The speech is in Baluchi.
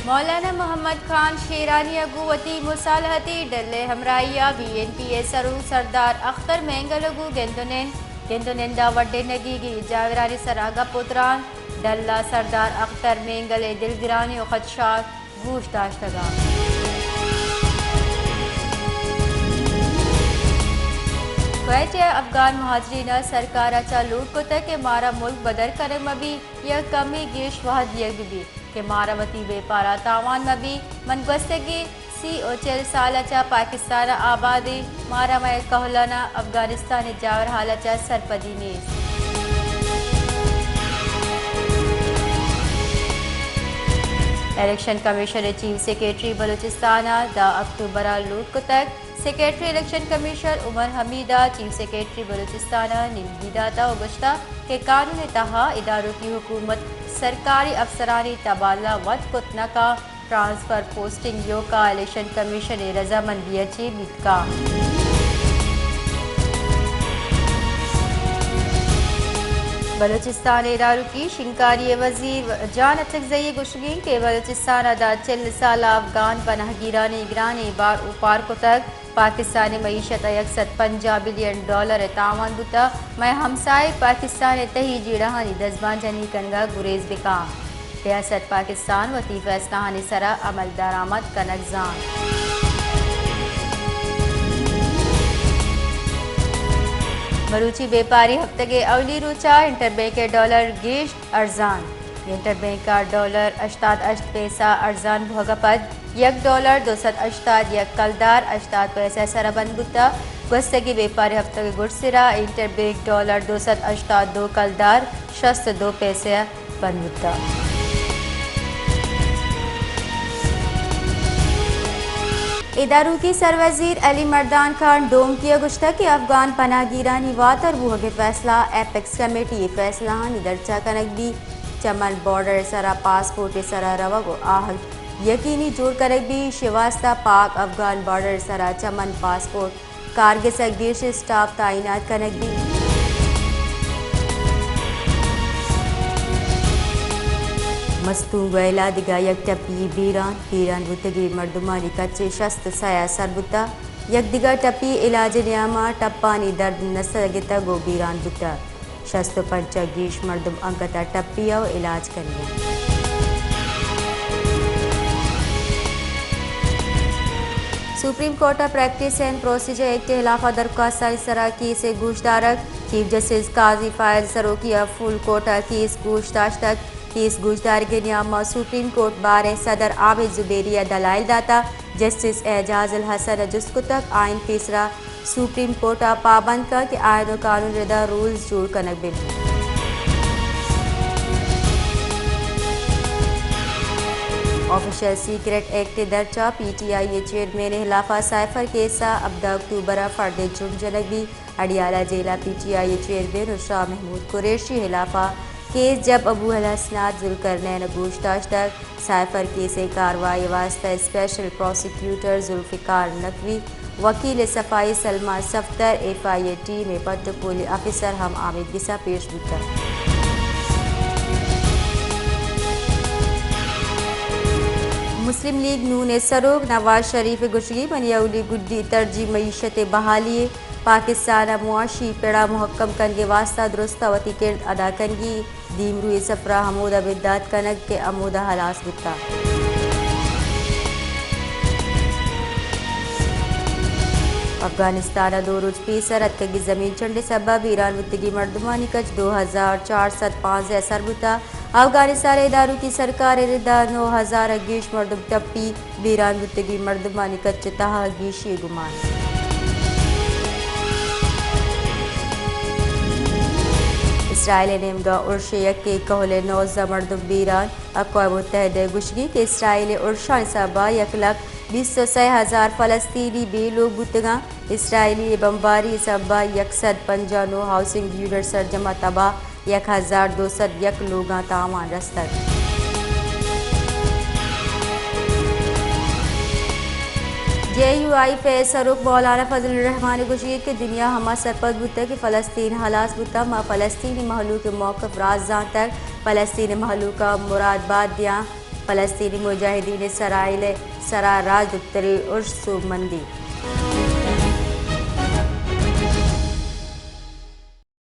مولانا محمد خان شیرانی ءَ گوں وتی مصالحتی ڈل ءِ ہمراہی ءَ بی این پی ءِ سروک سردار اختر مینگل ءَ گوں گند ءُ نند، گند ءُ نند ءَ وڈنگیگیں جاورانی سرا گپ ءُ تران، ڈل ءَ سردار اختر مینگل ءِ دلگرانی ءُ خدشات گوش داشتگ اَنت۔ کویت ءَ افغان مہاجرین ءَ سرکار ءَ چہ لوٹ کتگ کہ مارا ملک بدر کنگ مہ بیت یا کمے گیش وہد دیگ بہ بیت کہ مارا وتی بیپار ءَ تاوان مہ بیت۔ من گوستگیں سی ءُ چل سال ءَ چہ پاکستان ءَ آباد ایں، مارا مئے کہول ءَ نہ افغانستان ءِ جاور حال ءَ چہ سرپدی نیست۔ الیکشن کمیشن ءِ چیف سیکرٹری بلوچستان ءَ دہ اکتوبر ءَ لوٹ کتگ۔ سیکرٹری الیکشن کمیشن عمر حمید ءَ چیف سیکرٹری بلوچستان ءَ نیمگی داتگ ءُ گوشتگ کہ قانون ءِ تہا ادارکی حکومت سرکاری افسرانی تبادلہ وت کت نہ کنت، ٹرانسفر پوسٹنگ ایوک ءَ الیکشن کمیشن ءِ رضامندی ءَ چہ بیت کنت۔ بلوچستان ءِ ادارکی شنگکاری ءِ وزیر جان اچکزئی ءِ گوشگ اِنت کہ بلوچستان ءَ داں چل سال ءَ افغان پناہگیرانی گرانیں بار اوپار کتگ، پاکستان ءِ معیشت ءَ یک سد پنجاہ بلین ڈالر ءِ تاوان بوتگ، مئے ہمسائگ پاکستان ءِ تہی جیڑہانی دزبان جنی کنگ ءَ گریز بہ کنت۔ ریاست پاکستان وتی فیصلہانی سرا عمل درآمد کنگ زانت۔ مروچی بیپاری ہفتگ ءِ اولی روچ ءَ انٹر بینک ءِ ڈالر گیش ارزان۔ انٹر بینک ءَ ڈالر ہشتاد ہشت پیسہ ارزان بوگ ءَ پد یک ڈالر دو سد ہشتاد یک کلدار ہشتاد پیسہ ءِ سرا بند بوتگ۔ گوستگیں بیپاری ہفتگ ءِ گڈسرا انٹر بینک ڈالر دو سد ہشتاد دو کلدار شست ءُ دو پیسہ ءَ بند بوتگ۔ ادارکی سروزیر علی مردان خان ڈومکی ءَ گوشتگ کہ افغان پناہگیرانی واتر بوگ ءِ فیصلہ ایپکس کمیٹی ءِ فیصلہانی درچ ءَ کنگ بیت۔ چمن بارڈر ءِ سرا پاسپورٹ ءِ سرا روگ ءُ آہگ یقینی جوڑ کنگ بیت، ایشی ءِ واستہ پاک افغان بارڈر ءِ سرا چمن پاسپورٹ کارگس ءَ گیش اسٹاف تعینات کنگ بیت۔ مستونگ ویل ءَ دگہ یک ٹپی بیران، بیران بوتگیں مردمانی کچ شست ءُ سئے ءَ سر بوتگ۔ یک دگہ ٹپی علاج ءِ نیام ءَ ٹپانی درد نہ سگتگ ءُ بیران بوتگ۔ شست ءُ پنچ ءَ گیش مردم انگت ءَ ٹپی ءُ علاج کنگ ءَ اَنت۔ سپریم کورٹ ءَ پریکٹس اینڈ پروسیجر ایکٹ ءِ ہلاف ءَ درخواستانی سرا کیس ءِ گوشدارگ، چیف جسٹس قاضی فائز سروکی ءَ فل کورٹ ءَ کیس گوش داشتگ۔ کیس گوشدارگ ءِ نیام ءَ سپریم کورٹ بار ءِ صدر عابد زبیری ءَ دلائل داتگ۔ جسٹس اعجاز الحسن ءَ جست کتگ آئین پیسرا سپریم کورٹ ءَ پابند کنت کہ آئین ءُ قانون ءِ ردا رولز جوڑ کنگ بہ بیت۔ آفیشل سیکرٹ ایکٹ ءِ درچ ءَ پی ٹی آئی ءِ چیئرمین ءِ ہلاف ءَ سائفر کیس ءَ ہبدہ اکتوبر ءَ فرد ءِ جرم جنگ بیت۔ اڈیالہ جیل ءَ پی ٹی آئی ءِ چیئرمین ءُ شاہ محمود قریشی ءِ ہلاف ءَ کیس جب ابو الحسنات ذوالقرنین ءَ گوش داشتگ۔ سائفر کیس ءِ کاروائی ءِ واستہ اسپیشل پراسیکیوٹر ذوالفقار نقوی، وکیل ءِ صفائی سلمان صفدر، ایف آئی اے ٹیم ءِ پٹ ءُ پولی آفیسر ہم آمیدگس ءَ پیش بوتگ۔ مسلم لیگ نون ءِ سروک نواز شریف ءِ گوشگی، منی اولی گڈی ترجیح معیشت ءِ بحالی ءِ پاکستان ءِ معاشی پڑ ءِ مھکم کنگ ءِ واستہ درست ءَ وتی کرد ادا کنگی، دیمروئی سفر ءَ ہمودا بندات کنگ کہ ہمودا ہلاس بوتگ۔ افغانستان ءَ دو روچ پیسر اتکگیں زمین چنڈ ءِ سبب ءَ بیران بوتگیں مردمانی کچ دو ہزار چار سد پانزدہ ءَ سر بوتگ۔ افغانستان ءِ ادارکی سرکار ءِ ردا نو ہزار ءَ گیش مردم ٹپی، بیران بوتگیں مردمانی کچ ءِ تہا گیشی ءِ گمان۔ اسرائیل ءِ نیمگ ءَ ارش ءِ یکیں کہول ءِ نوزدہ مردم بیران۔ اقوام متحدہ ءِ گوشگی کہ اسرائیل ءِ ارشانی سبب ءَ یک لکھ بیست ءُ سئے ہزار فلسطینی بے لوگ بوتگ اَنت۔ اسرائیلی بمباری ءِ سبب ءَ یک سد پنجاہ نو ہاؤسنگ یونٹ سرجم ءَ تباہ، یک ہزار دو سد یک لوگاں تاوان رستگ۔ جے یو آئی ءِ سروک مولانا فضل الرحمان ءِ گوشگ کہ دنیا ہما سرپد بوتگ کہ فلسطین ہلاس بوتگ، ما فلسطینی مہلوک ءِ موقف راست زانتگ، فلسطین ءِ مہلوک ءَ مراد بات دیاں۔ فلسطینی مجاہدین اسرائیل ءِ سرا راجدپتری ارش سوبمندی۔